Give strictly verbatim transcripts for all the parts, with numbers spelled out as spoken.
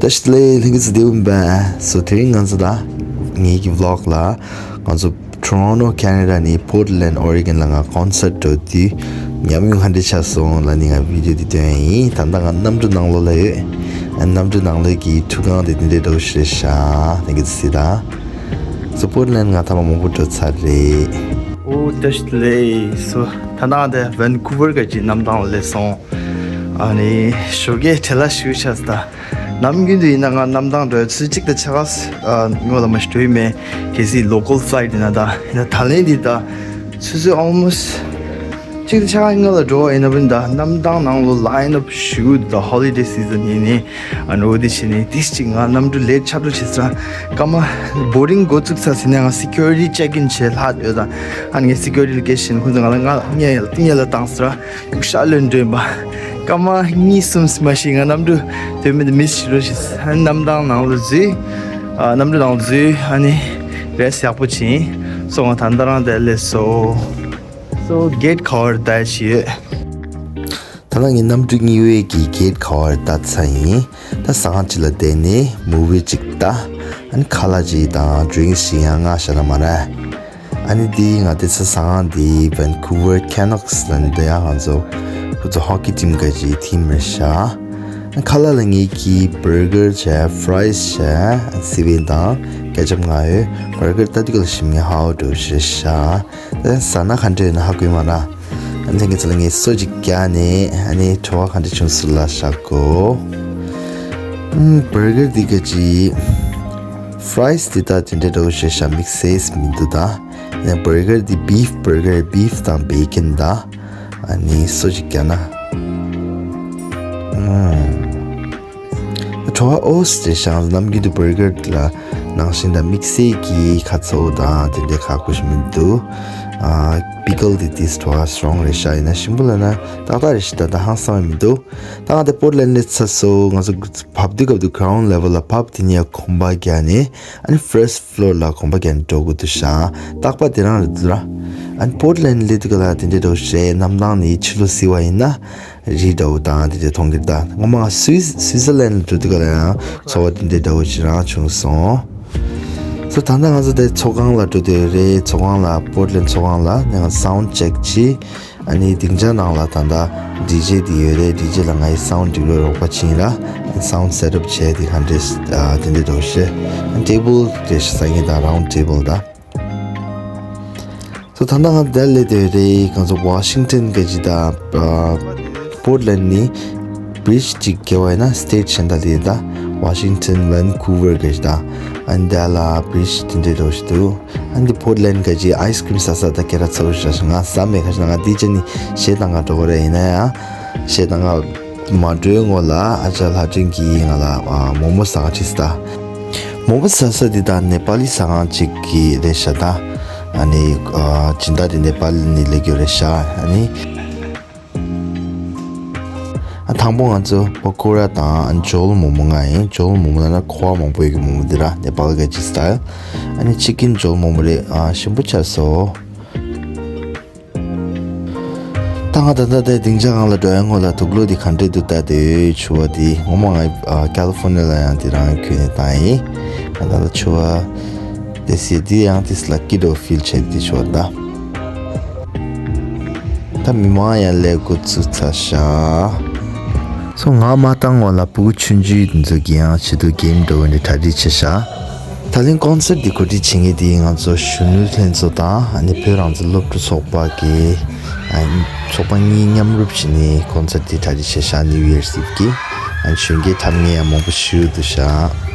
བཀྲ་ཤིས་བདེ་ལེགས། ལྷན་རྒྱས་ཚོ་བདེ་པོ་ཡིན་པས། སོ་དེ་རིང་ང་ཚོ་ད་ངེད་ཀྱི་vlog་ལ་ང་ཚོ་Toronto Canada་ནས་Portland Oregon་ལ་ང་concert་འགྲོ་དུས་ཉམས་མྱོང་ག་འདྲ་ཆགས་སོང་ལབ་ནས་ང་video་འདི་སྟོན་ཡ་ཡིན། ད་ལྟ་ང་གནམ་གྲུ་ནང་ལོགས་ལ་ཡོད། ཨ་གནམ་གྲུ་ནང་ལོགས་ཀྱི་ཁྲུས་ཁང་དེ་འདི་འདྲ་འདྲ་བོ་ཞིག་རེད་ཤག་ལྷན་རྒྱས་ཚོ་གཟིགས་དང་། སོ་Portland་ང་ཐེངས་མ་མང་པོ་འགྲོ་ཚར་རེད། ཨོ་བཀྲ་ཤིས་བདེ་ལེགས། སོ་ད་ལྟ་ང་དེ་Vancouver་ག་ཅིག་གནམ་ཐང་ལ་སླེབས་སོང་། ཨ་ནི་ཞོགས་ཀས་བྲེལ་བ་ཞེ་པོ་ཆགས་སོང་ད། ནམ་རྒྱུན་དུ་ཡིན་ན་ང་གནམ་ཐང་འགྲོ་ཡ་ཆུ་ཚོད་གཅིག་དང་ཕྱེད་ཀ་སྔོན་ལ་མ་ཞིག་འགྲོ་ཡི་མེད། གལ་སྲིད་local flight་ཡིན་ན་ད། ཡིན་ན་ད་ལན་འདི་ད་ཆུ་ཚོད་almost་གཅིག་དང་ཕྱེད་ཀ་སྔོན་ལ་འགྲོ་བ་ཡིན་ན་བུན་ད་གནམ་ཐང་ནང་ལོ་line up་ཞུ་ད་holiday season་ཡིན་ནི། ཨ་ནི་འོ་དེ་བྱས་ནས་ཏིས་གཅིག་ང་གནམ་གྲུ་late་ཆགས་འགྲོ་བྱས་ཙང་སྐར་མ་boarding་འགོ་བཙུགས་ཚར་ཟིན་ནས་ང་security check in་བྱས་ལྷག་ཡོད་ད། ཨ་ནི་ངས་security་ལ་སྐད་ཆ་བཤད་ནས་ཁོང་ཚོ་ང་ལ་ང་ངས་ཡ་ལ་ཏིང་ཡ་ལ་བཏང་ཟེར་བ། སྐུ་ཤ་ལོན་འདྲེན་པ། སྐར་མ་གཉིས་གསུམ་མ་ཞིག་ང་གནམ་གྲུ་དོན་མེད་དུ་miss་བྱེད་རོགས་ཞེས་ཨ་ནི་གནམ་ཐང་ནང་ལ་འཛུལ། ཨ་གནམ་གྲུ་ནང་ལ་འཛུལ་ཨ་ནི་rest་ཡག་པོ་བྱིན་སོང་ང་ད་ལྟ་རང་དེ་སླེབས་སོ། སོ་gate་ཁ་བར་ད་ཞིག་ཡོད། ད་ལྟ་ངས་གནམ་གྲུ་གཉིས་པའི་གི་gate་ཁ་བར་ད་ཚར་ཡིན། ད་ཟ་ཁང་ཅིག་ལ་བསྡད་ནས་movie་ཅིག་ལྟ། ཨ་ནི་ཁ་ལག་ཅིག་དང་drinks་ཅིག་ཡང་མངགས་བཞག་ན་མ་རེད། ཨ་ནི་འདི་ང་དེ་ཚོ་ཟ་ཁང་འདི་Vancouver Canucks་ལ་འདི་ཡང་ང་ཚོ་ཁོ་ཚོ་hockey team་ག་ཅིག་team་རེད་ཤག་ཨ་ཁ་ལག་ལ་ངེད་ཀྱི་burger་བྱས་fries་བྱས་ཨ་སི་པན་དང་ketchup་མངགས་ཡོད། burger་ལྟ་དུས་ག་ལ་ཞིམ་ངེས་ཧའོ་འགྲོ་ཞེས་ཤག་ཨ་ཟ་ན་ག་འདྲ་ཡོད་ན་ཧ་གོ་ཡི་མ་རེད། ཨ་ནི་ངས་ཚོ་ལ་ངས་སོ་ཅིག་བརྒྱབ་ནས་ཨ་ནི་བྲོ་བ་ག་འདྲ་བྱུང་སོང་ལ་བཞག་གོ་ཨུམ་burger་འདི་ག་ཅིག fries་འདི་ད་དེ་འདྲའི་འདྲ་བོ་ཞེས་ཤག mix་མི་འདུག་ད། ཨ་ནི་burger་འདི་beef burger་beef་དང་bacon་ད། ཨ་ནི་སོ་ཅིག་བརྒྱབ་ན། ཨུམ། བྲོ་བ་ཨོས་རེད་ཤག་ནམ་རྒྱུན་དུ་burger་ལ་ནང་བཞིན་དང་དམིགས་བསལ་གྱི་ཁ་ཚ་བོ་དང་དེ་འདྲའི་ཁག་པོ་ཞིག་མི་འདུག་ཨ་pickle་དེ་ཏིས་བྲོ་བ་strong་རེད་ཤག་ཡིན་ན་ཞིམ་པོ་ལབ་ན་ཏག་ཏག་རེད་ཤག་ད་ལྟ་ཧང་སང་བ་མི་འདུག་ད་ང་དེ་Portland་ལ་སླེབས་ཚར་སོང་། ང་ཚོ་བབས་དུས་སྐབས་དུ་ground level་ལ་བབས། དེ་ནས་གོམ་པ་རྒྱག་ནས་ཨ་ནི་first floor་ལ་གོམ་པ་རྒྱག་ནས་འགྲོ་དགོས་འདུག་ཤག་རྟག་པར་དེ་རང་རེད་འདུག་ར། ཨ་ནི་Portland་སླེབས་དུས་སྐབས་ལ་དེ་འདྲའི་འདྲ་བོ་རེད། གནམ་ཐང་ནས་ཕྱི་ལོགས་གཟིགས་པ་ཡིན་ན། རི་འདྲ་བོ་དང་དེ་འདྲ་མཐོང་གི་རེད་ད། ངོ་མ་སུའི་སུའི་ཙར་ལན་ལ་འགྲོ་དུས་ག་ལ་ཡང་ཚོར་བ་དེ་འདྲ་འདྲ་བོ་ཞིག་རང་བྱུང་སོང་། སོ་ད་ལྟ་ང་ཚོ་དེ་ཚོགས་ཁང་ལ་འགྲོ་དུས་རེད། ཚོགས་ཁང་ལ་Portland་ཚོགས་ཁང་ལ་ནས་ང་sound check་བྱས། ཨ་ནི་སྡིངས་ཆ་ནང་ལ་ད་ལྟ་DJ་དེ་ཡོད་རེད། DJ་ལ་ང་ཡི་sound་འགྲིག་ལོས་རོགས་པ་བྱིན་ལ་sound set up་བྱས་དེ་ག་འདྲས་དེ་འདྲ་འདྲ་བོ་ཞིག table་དེ་ཞིག་ས་ཡིན་ད་round table་ད། སོ་ད་ལྟ་ང་འདིར་སླེབས་བསྡད་རེད། ང་ཚོ་Washington་ག་ཅིག་དང་Portland་ནས་bridge་གཅིག་བརྒལ་བ་ཡིན་ན་state་གཞན་དག་ལ་ད་Washington Vancouver་ག་ཅིག་དང་ཨ་ནི་འདི་ལ་bridge་དེ་འདྲའི་འདྲ་བོ་ཞིག་འདུག་ཨ་ནི་འདི་Portland་ག་ཅིག་ice cream་ཟ་ས་ད་སྐད་གྲགས་ཚ་བོ་ཞིག་རེད་ཤག་ང་ཟ་མེད། ག་ཅིག་ན་ང་འདི་བྱས་ནས་གཞས་བཏང་ག་འགྲོ་གི་རེད། ཡིན་ན་ཡང་གཞས་བཏང་ག་མ་འགྲོའི་སྔོན་ལ་ཨ་ཅག་ལྷ་སྒྲོན་གྱིས་ང་ལ་མོག་མོག་ཟ་ག་ཁྲིད་ད། མོག་མོག་ཟ་ས་འདི་ད་ནེ་པ་ལི་ཟ་ཁང་ཅིག་གི་རེད་ཤག་ད། ཨ་ནི་ཨ་སྦྱིན་བདག་དེ་ནེ་པ་ལི་ནས་སླེབས་ཡོད་རེད་ཤག་ཨ་ནི་ཨ་དང་པོ་ང་ཚོ་པ་ཀོ་ར་དང་ཇོལ་མོག་མོག་མངགས་ཡིན། ཇོལ་མོག་མོག་ལབ་ན་ཁོ་བ་མང་པོ་ཡོད་གི་མོག་མོག་འདི་ར་ནེ་པ་ལི་ག་ཅིག་style། ཨ་ནི་chicken་ཇོལ་མོག་མོག་རེད། ཨ་ཞིམ་པོ་ཆགས་སོང་། ད་ང་ད་ལྟ་དེ་སྡིངས་ཆ་སྒང་ལ་འགྲོ་ཡ་སྔོན་ལ་དུག་ལོག་འདི་ག་འདྲས་འདུག་ལྟ་དེ་ཕྱུ་པ་འདི་ངོ་མ་ང་ཨ་California་ལ་ཡང་འདི་རང་གྱོན་ནས་བཏང་ཡིན། ང་ད་ལྟ་ཕྱུ་པ་དེ་སི་འདི་ཡང་དེ་lucky་འདྲ་བོ་feel་བྱས་འདི་ཕྱུ་པ་ད། ད་མི་མང་ཡང་སླེབས་འགོ་ཚུགས་ཚར་ཤག་སོ་ང་མ་བཏང་བ་ལ་ཕྲུ་གུ་ཆུང་ཆུང་འདི་ཚོ་གིས་ཡང་ཆེད་དུ་game་འདྲ་བོ་འདི་གྲ་སྒྲིག་བྱས་ཤག་ད་ལན་concert་འདི་གོ་སྒྲིག་བྱེད་མཁན་དེ་ང་ཚོ་གཞོན་ནུ་ལྷན་ཚོགས་དང་ཨ་ནི་བོད་རང་བཙན་སློབ་ཕྲུག་ཚོགས་པ་གི་ཨ་ཚོགས་པ་གཉིས་མཉམ་རུབ་བྱས་ནས་concert་འདི་གྲ་སྒྲིག་བྱས་ཤག New Year's Eve་གི་ཨ་ནི་གཞོན་སྐྱེས་འཁྲབ་མཁན་ཡང་མང་པོ་ཞིག་འདུག་ཤག་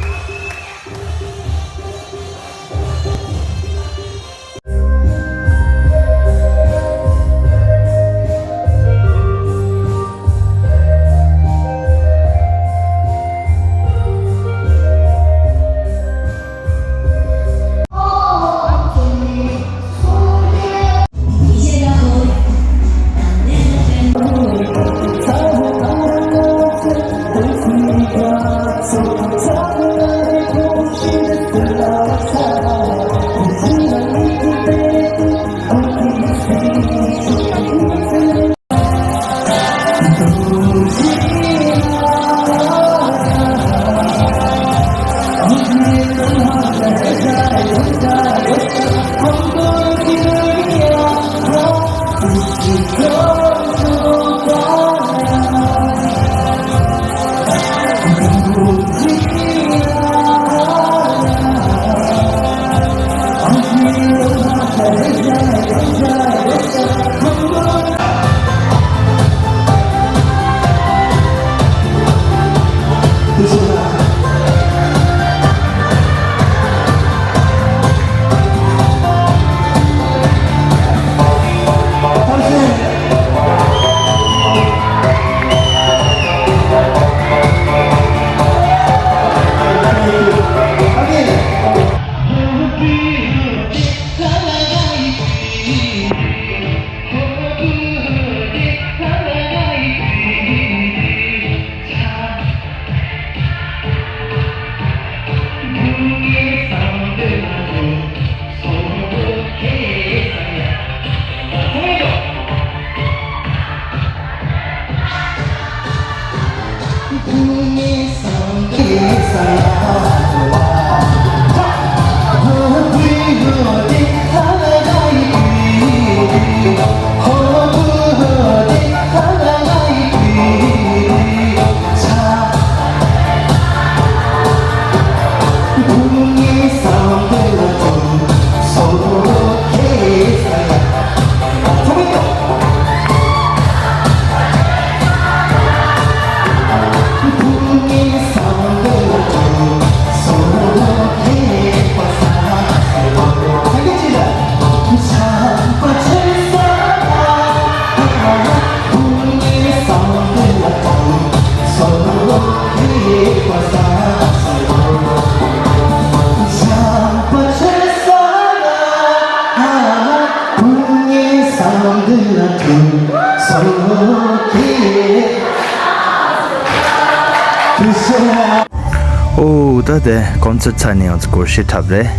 ཨོ། ད་དེ་ཀོན་སར་ཊི་ཚར་ནས་ང་ཚོ་སྒོར་གཞས་འཁྲབ་རེད།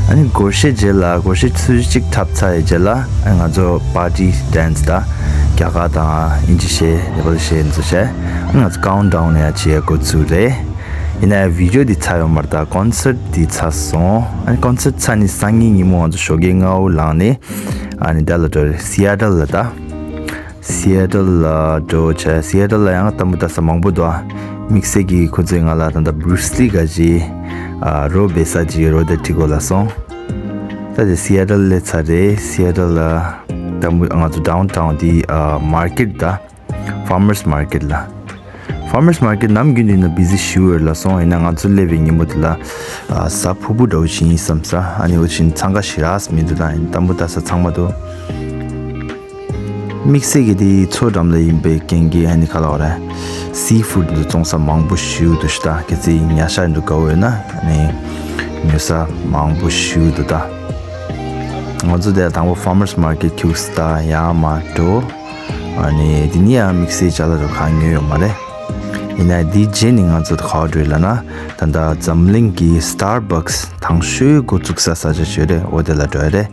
ཨ་ནི་སྒོར་གཞས་རྗེས་ལ་སྒོར་གཞས་ཚུལ་གཅིག་འཁྲབ་ཚར་ཡི་རྗེས་ལ་ཨ་ང་ཚོ་པར་ཊི་ཌན་སི་ད་རྒྱ་གར་དང་ཨིན་ཇི་གཞས་ནེ་པ་ལི་གཞས་ཚོ་བྱས། ཨ་ང་ཚོ་ཀའུན་ཊ་ཌའུན་ཡང་བྱེད་འགོ་ཚུགས་རེད། ཡིན་ན་ཡང་བི་ཌི་ཡོ་འདི་ཚར་ཡོད་མ་རེད། ད་ཀོན་སར་ཊི་འདི་ཚར་སོང་། ཨ་ནི་ཀོན་སར་ཊི་ཚར་ནས་སང་ཉིན་ཉིན་མོ་ང་ཚོ་ཞོགས་ཀས་སྔ་པོ་ལངས་ནས་ཨ་ནི་དེ་ལ་འགྲོ་རེད། སི་ཨེ་ཊལ་ལ་ད། སི་ཨེ་ཊལ་ལ་འགྲོ་བྱས། སི་ཨེ་ཊལ་ལ་ཡང་ལྟད་མོ་ལྟ་ས་མང་པོ་འདུག་ཨ། དམིགས་བསལ་གྱིས་ཁོ་ཚོས་ང་ལ་ད་ལྟ་བྷུ་རུ་སི་ལི་ག་ཅིག་ཨ་རོལ་པའི་ས་ཅིག་རོལ་དེ་ཁྲིད་དགོས་ལབ་སོང་། ད་དེ་སི་ཨེ་ཊལ་སླེབས་ཚར་རེད། སི་ཨེ་ཊལ་ལ་ལྟད་མོ་ང་ཚོ་ཌའུན་ཊའུན་དེ་ཨ་མར་ཀེཊ་ད། ཕར་མར་སི་མར་ཀེཊ་ལ། ཕར་མར་སི་མར་ཀེཊ་ནམ་རྒྱུན་དུ་ཡིན་ན་བི་ཟི་ཞེ་པོ་ཡོད་ལབ་སོང་། ཡིན་ན་ང་ཚོ་སླེབས་པའི་ཉིན་མོ་དེ་ལ་ཨ་གཟའ་ཕུར་བུ་འདྲ་བོ་ཞིག་ཡིན་བསམ་ས། ཨ་ནི་འོ་ཅིག་འཚང་ཁ་ཞེ་དྲག་མི་འདུག་ད་ལྟད་མོ་ལྟ་ས་ཚང་མ་འདུག་དམིགས་བསལ་གྱི་དེ་མཚོ་འགྲམ་ལ་ཡིན་པའི་རྐྱེན་གྱིས་ཨ་ནི་ག་ལབ་དགོས་རེད། སི་ཕུཌ་འདི་བཙོང་ས་མང་པོ་ཞེ་པོ་འདུག་ཤག་ད་གལ་སྲིད་ཉ་ཤ་འདི་དགའ་པོ་ཡོད་ན་ཨ་ནི་ཉོ་ས་མང་པོ་ཞེ་པོ་འདུག་ད་ང་ཚོ་དེ་དང་པོ་ཕར་མར་སི་མར་ཀེཊ་ཁུགས་ད་ཡར་མར་འགྲོ། ཨ་ནི་དེ་ནས་ཡང་དམིགས་བསལ་ཅ་ལག་འདྲ་བོ་གང་ཉོས་ཡོད་མ་རེད། ཡིན་ན་དེའི་རྗེས་ནས་ང་ཚོ་ག་པར་འགྲོ་ཡོད་ལབ་ན། ད་ལྟ་འཛམ་གླིང་གི་སི་ཊར་བྷག་སི་དང་ཤོས་འགོ་བཙུགས་ས་ས་ཆ་ཅིག་ཡོད་རེད། འོ་དེ་ལ་འགྲོ་ཡ་རེད།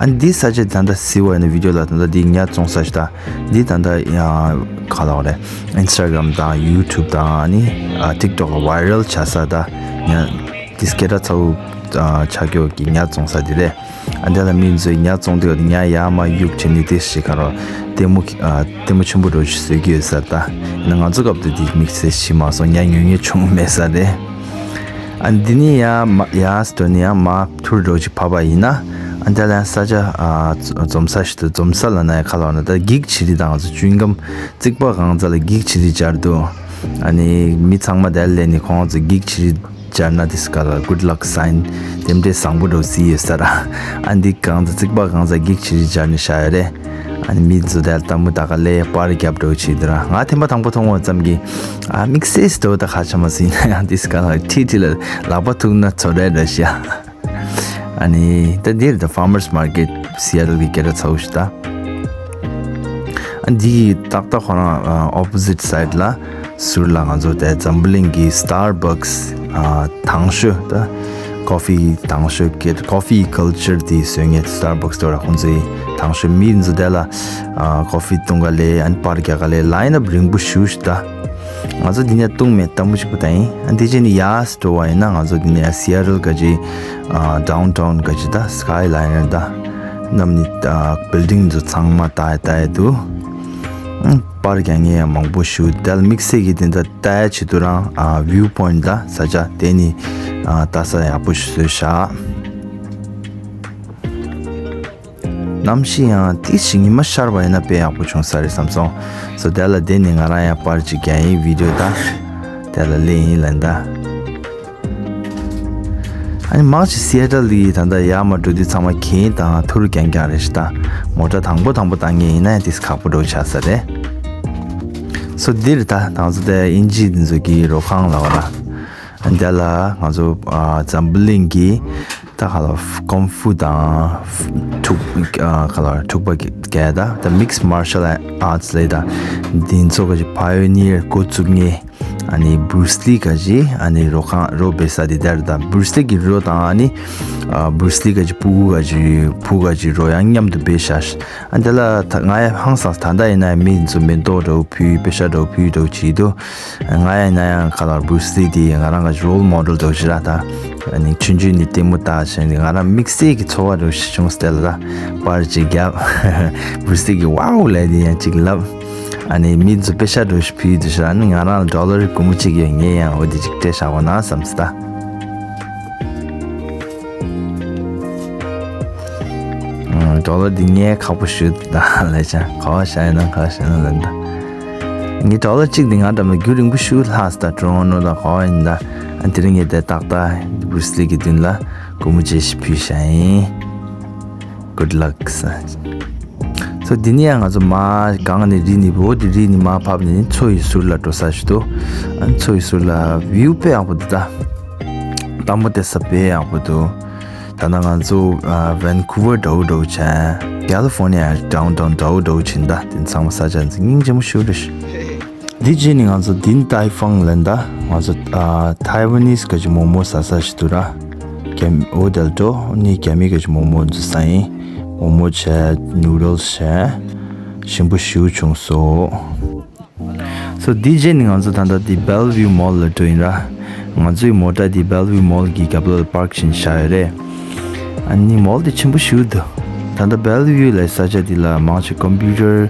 ཨ་ནི་འདི་ས་ཆ་ད་ལྟ་གཟིགས་པ་ཡིན་ན་བི་ཌི་ཡོ་ལ་ད་ལྟ་འདི་ཉ་བཙོང་ས་ཞིག་དང་། འདི་ད་ལྟ་ཡང་ག་ལབ་དགོས་རེད། ཨིན་སི་ཊ་གྷ་རམ་དང་ཡུ་ཊུབ་དང་ཨ་ནི་ཨ་ཊིག་ཊོག་ལ་ཝའི་རལ་ཆགས་ས་དང་ཉ་དེ་སྐད་གྲགས་ཚ་པོ་ཨ་ཆགས་ཀྱོག་གི་ཉ་བཙོང་ས་འདི་རེད། ཨ་འདི་ལ་མི་ཚོས་ཉ་བཙོང་དུས་ཉ་ཡར་མར་གཡུག་བྱས་ནས་དེ་ཞིག་ག་རོ་ལྟད་མོ་ཨ་ལྟད་མོ་ཆེན་པོ་འདྲ་བོ་ཞིག་བཟོས་ཀྱི་ཡོད་ས་རེད་ད། ཡིན་ན་ང་ཚོ་སྐབས་དེ་དེ་དམིགས་བསལ་ཤེས་མ་སོང་། ཉ་ཉོ་མཁན་བྱུང་མེད་ས་རེད། ཨ་འདི་ནས་ཡར་མར་ཡར་སི་ཊོར་ནས་ཡར་མར་ཐུར་འདྲ་བོ་ཞིག་བབས་པ་ཡིན་ན། ཨ་འདི་ལ་ཡང་ས་ཆ་ཨ་འཛོམས་ས་ཞིག་འདུག་འཛོམས་ས་ལབ་ན་ཡང་ག་ལབ་ན་ད་འགྱིག་བྱི་རིལ་དང་ང་ཚོ་ཅུན་གམ་རྩིག་པ་གང་ཚ་ལ་འགྱིག་བྱི་རིལ་སྦྱར་འདུག་ཨ་ནི་མི་ཚང་མ་དེར་སླེབས་ནས་ཁོང་ཚོ་འགྱིག་བྱི་རིལ་སྦྱར་ན་དེ་སྐབས་ལ་གུཌ་ལག་སའིན་རྟེན་འབྲེལ་བཟང་པོ་འདྲ་བོ་བརྩི་ཡོད་ས་རེད། ཨ་འདི་གང་ཚ་རྩིག་པ་གང་ཚ་འགྱིག་བྱི་རིལ་སྦྱར་ནས་བཞག་ཡོད་རེད། ཨ་ནི་མི་ཚོ་དེར་ལྟད་མོ་ལྟ་ག་སླེབས། པར་རྒྱབ་འདྲ་བོ་བྱེད་འདུག་ར། ང་ཐེངས་མ་དང་པོ་མཐོང་བ་ཙམ་གྱིས་ཨ་དམིགས་བསལ་ཞིག་འདྲ་བོ་ད་ཁ་ཆེ་མ་ཟིན་ན་ཡང་དེ་སྐབས་ལ་ཁྲིད་ཁྲིད་ལ་ལག་པ་ཐུག་ན་ཚོར་རེ་འདྲ་ཞིག་ཨ་ནི་ད་འདིར་ད་ཕར་མར་སི་མར་ཀེཊ་སི་ཨེ་ཊལ་གྱི་སྐད་གྲགས་ཚ་པོ་ཞིག་ད། ཨ་འདི་གི་ཏག་ཏག་ཁོ་རང་ཨ་ཨོ་པོ་ཟིཊ་སའིཌ་ལ་ཟུར་ལ་ང་ཚོ་དེ་འཛམ་བུ་གླིང་གི་སི་ཊར་བྷག་སི་ཨ་དང་ཤོས་ད། ཀོ་ཕི་དང་ཤོས་ཀེ་ཀོ་ཕི་ཀལ་ཅར་དེ་བཟོ་མཁན་སི་ཊར་བྷག་སི་དེ་ར་ཁོང་ཚོའི་དང་ཤོས་མི་ཚོ་དེ་ལ་ཨ་ཀོ་ཕི་བཏུང་ག་སླེབས། ཨ་ནི་པར་རྒྱག་ག་སླེབས། ལའིན་ཨབ་རིང་པོ་ཞེ་པོ་ཞིག་ད། ང་ཚོ་འདི་ནས་བཏུང་མེད། ལྟད་མོ་གཅིག་པོ་ད་ཡིན། ཨ་འདི་རྗེས་ནས་ཡར་འགྲོ་བ་ཡིན་ན་ང་ཚོ་འདི་ནས་སི་ཨེ་ཊལ་ག་ཅིག་ཨ་ཌའུན་ཊའུན་ག་ཅིག་ད་སི་ཀའི་ལའིན་ནར་ད་རྣམ་གཉིས་ཨ་བིལ་ཌིང་ཚོ་ཚང་མ་ལྟ་ཡ་ལྟ་ཡ་འདུག་ཨ་པར་རྒྱག་མཁན་ཡང་མང་པོ་ཞིག་དེ་ལ་དམིགས་བསལ་གྱི་དེ་འདྲ་ལྟ་ཡ་ཆེད་དུ་རང་ཨ་བིའུ་པོའིནཊ་ད་ས་ཆ་དེ་ནི་ཨ་ལྟ་ས་ཡག་པོ་ཞིག་བཟོས་བཞག་གནམ་གཤིས་ཡང་ཏིག་ཞིག་ཉི་མ་ཤར་བ་ཡིན་ན་དཔེ་ཡག་པོ་བྱུང་ས་རེད་བསམ་སོང་། སོ་དེ་ལ་དེ་ནི་ང་རང་ཡང་པར་ཅིག་རྒྱག་ཡིན། བི་ཌི་ཡོ་ད་དེ་ལ་ལེན་ཡིན་ལན་ད། ཨ་ནི་མང་ཆེ་སི་ཨེ་ཊལ་ལི་ད་ལྟ་ཡར་མར་འགྲོ་དུས་ཚང་མ་གྱེན་དང་ཐུར་རྐྱང་རྐྱང་རེད་ཤག་ད་མོ་ཊ་དང་པོ་དང་པོ་བཏང་མཁན་ཡིན་ན་ཡང་ཏིག་ཁག་པོ་འདྲ་བོ་ཆགས་ས་རེད། སོ་འདིར་ད་ང་ཚོ་དེ་དབྱིན་ཇི་འདི་ཚོ་གི་རོ་ཁང་ལབ་པ་ར། ཨ་འདི་ལ་ང་ཚོ་ཨ་འཛམ་བུ་གླིང་གི་ད་ག་ལ་ཀོང་ཧྥུ་དང་ཨ་འཁྲུག་ཨ་ག་ལ་འཁྲུག་པ་གི་སྐད་ད་ད་མིག་སི་མར་ཤལ་ཨར་ཊི་སི་ལབ་ད་འདི་ཚོ་གི་ཕ་ཡོ་ནི་ཡར་འགོ་བཙུགས་མཁན། ཨ་ནི་བྷུ་རུས་ལི་ག་ཅི་ཨ་ནི་རོ་ཁང་རོ་སྦས་ས་དེ་དར་དང་བྷུ་རུས་ལི་གི་རོ་དང་ཨ་ནི་ཨ་བྷུ་རུས་ལི་ག་ཅི་ཕྲུ་གུ་ག་ཅི་ཕྲུ་གུ་ག་ཅི་རོ་ཡང་མཉམ་དུ་སྦས་ཤག་ཨ་དེ་ལ་ད་ང་ཡང་ཧང་སངས། ད་ལྟ་ཡིན་ན་མི་ཚོ་མེ་ཏོག་འདྲ་བོ་ཕུལ། པེ་ཤ་འདྲ་བོ་ཕུལ་འདྲ་བོ་བྱེད་དུས། ང་ཡང་ན་ཡང་ཁ་ལར་བྷུ་རུས་ལི་དེ་ང་རང་གི་རོལ་མོ་ཌེལ་འདྲ་བོ་ཞིག་རེད་ད། ཨ་ནི་ཆུང་ཆུང་ནས་ལྟད་མོ་ལྟ་བྱས་ནས་ང་རང་དམིགས་བསལ་གྱི་ཚོར་བ་འདྲ་བོ་ཞིག་བྱུང་སྟེ་ལ་ད་པར་ཅིག་བརྒྱབ། བྷུ་རུས་ལི་གི་ཝའོ་ལབ་དེ་ཡང་ཅིག་ལབ། ཨ་ནི་མི་ཚོ་པེ་ཤ་འདྲ་བོ་ཞིག་ཕུལ་དུས་ཤིག་ཨ་ནི་ང་རང་ལ་ཌོ་ལར་སྒོར་མོ་གཅིག་ཡོད། ངས་ཡང་འོ་དེ་ཅིག་སྤྲད་བཞག་གོ་ན་བསམ་སོང་ད། ཨ་ཌོ་ལར་འདི་ངས་ཁག་པོ་ཞུ་ད་ལབ་བྱས། ག་པར་བཞག་ཡིན་ན་ག་པར་བཞག་ཡིན་ན་ལབ་ད། ངས་ཌོ་ལར་གཅིག་འདི་ང་འདྲ་མ་རྒྱུན་རིང་པོ་ཞིག་ལྷག་སོང་ད། འགྲོ་འོང་ནོར་ད་ག་པར་ཡིན་ད། ཨ་དེ་རིང་ངས་དེ་ཏག་ཏག་བྷུ་རུས་ལི་གི་མདུན་ལ་སྒོར་མོ་གཅིག་ཞིག་ཕུལ་བཞག་ཡིན། Good luck ཟེར། སོ་འདི་ནས་ཡང་ང་ཚོ་མར་སྒང་ནས་རི་ནས་འོ་དེ་རི་ནས་མར་བབས་ནས་མཚོ་ཡི་ཟུར་ལ་འགྲོ་ས་ཞིག་འདུག་ཨ་མཚོ་ཡི་ཟུར་ལ་བིའུ་དཔེ་ཡག་པོ་འདུག་ད། སྟག་མོ་བལྟ་ས་དཔེ་ཡག་པོ་འདུག་ད་ལྟ་ང་ཚོ་ཨ་ཝན་ཀུ་ཝར་འདྲ་བོ་འདྲ་བོ་བྱས། ཀལ་ལི་ཧྥོར་ནི་ཡ་ཌའོན་ཊའོན་འདྲ་བོ་འདྲ་བོ་བྱས་ད། དེ་ཚང་མ་ས་ཆ་འདི་སྙིང་རྗེ་མོ་ཞེ་པོ་རེད། འདི་རྗེས་ནས་ང་ཚོ་དིན་ཏའི་ཧྥང་ལབ་ད། ང་ཚོ་ཨ་ཐའེ་ཝ་ནིས་ག་ཅི་མོག་མོག་ཟ་ས་ཞིག་འདུག་ར། རྒྱ་མི་འོ་དེ་ལ་འགྲོ་ནི་རྒྱ་མི་ག་ཅི་མོག་མོག་འདི་ཟ་ཡིན། མོག་མོག་བྱས། ནུ་ཌལ་བྱས། ཞིམ་པོ་ཞེ་པོ་བྱུང་སོང་། སོ་འདི་རྗེས་ནས་ང་ཚོ་ད་ལྟ་འདི་བེལ་ཝིའུ་མོལ་ལ་འགྲོ་ཡིན་ར། ང་ཚོའི་མོ་ཊ་འདི་བེལ་ཝིའུ་མོལ་གྱི་རྒྱབ་ལོགས་ལ་པར་ཀི་བྱས་ནས་བཞག་ཡོད་རེད། ཨ་ནི་མོལ་འདི་ཆེན་པོ་ཞེ་པོ་འདུག་ད་ལྟ་བེལ་ཝིའུ་ལབ་ས་ཆ་འདི་ལ་མང་ཆེ་ཀམ་པུ་ཊར་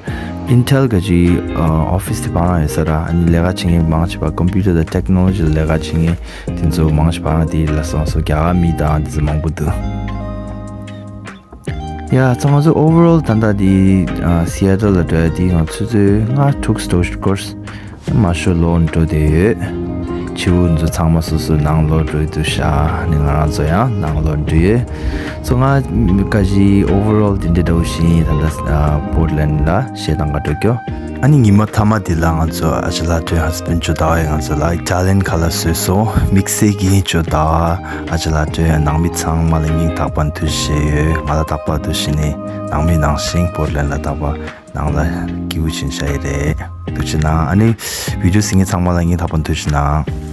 ཨིན་ཊེལ་ག་ཅི་ཨ་ཨོ་ཕི་སི་དེ་བར་ཡོད་ས་ར། ཨ་ནི་ལས་ཀ་བྱེད་མཁན་མང་ཆེ་བ་ཀམ་པུ་ཊར་དང་ཊེག་ནོ་ལོ་ཇི་ལ་ལས་ཀ་བྱེད་མཁན་དེ་ཚོ་མང་ཆེ་བ་འདི་ལ་སོང་སོང་། རྒྱ་གར་མི་དང་དེ་ཚོ་མང་པོ་འདུག་ཡ་ཚང་མ་ཚོ་ཨོ་ཝར་ཨོལ་ད་ལྟ་འདི་ཨ་སི་ཨེ་ཊལ་ལ་འགྲོ་ཡ་འདི་ང་ཚོ་ཚོད་ལྔ་དྲུག་ཙམ་འགྲོ་གི་ཡོད། མ་ཤོ་ལོག་འགྲོ་བསྡད་ཡོད། ཕྱི་བོ་ཚོ་ཚང་མ་སོ་སོ་ནང་ལོག་འགྲོ་འདུག་ཤག་ནི་ང་རང་ཚོ་ཡང་ནང་ལོག་འགྲོ་ཡོད། སོ་ང་ག་ཅི་ཨོ་ཝར་ཨོལ་འདི་འདྲ་འདྲ་བོ་ཞིག་ཡིན། ད་ལྟ་ཨ་པོར་ཊ་ལེན་ཌ་ལ་གཞས་གཏོང་ག་འགྲོ་རྒྱུ། ཨ་ནི་ཉི་མ་མཐའ་མ་འདི་ལ་ང་ཚོ་ཨ་ཅེ་ལགས་དྲོད་ཧ་སི་བེན་ཌི་ཇོ་ཟླ་བས་ང་ཚོ་ལ་ཨི་ཊ་ལི་ཡན་ཁ་ལག་བཟོས་སོང་། དམིགས་བསལ་གྱིས་ཇོ་ཟླ་བ་ཨ་ཅེ་ལགས་དྲོད་ནང་མི་ཚང་མ་ལ་སྙིང་ཐག་པ་ནས་ཐུགས་རྗེ་ཆེ་ཞུ་ཡོད། ང་ལ་རྟག་པར་དུ་བྱས་ནས་ནང་མི་ནང་བཞིན་པོར་ཊ་ལེན་ཌ་ལ་རྟག་པར་ནང་ལ་སྐྱིད་པོ་བྱས་ནས་བཞག་ཡི་རེད། ཐུགས་རྗེ་གནང་། ཨ་ནི་བི་ཌི་ཡོ་གཟིགས་མཁན་ཚང་མ་ལ་སྙིང་ཐག་པ་ནས་ཐུགས་རྗེ་གནང་།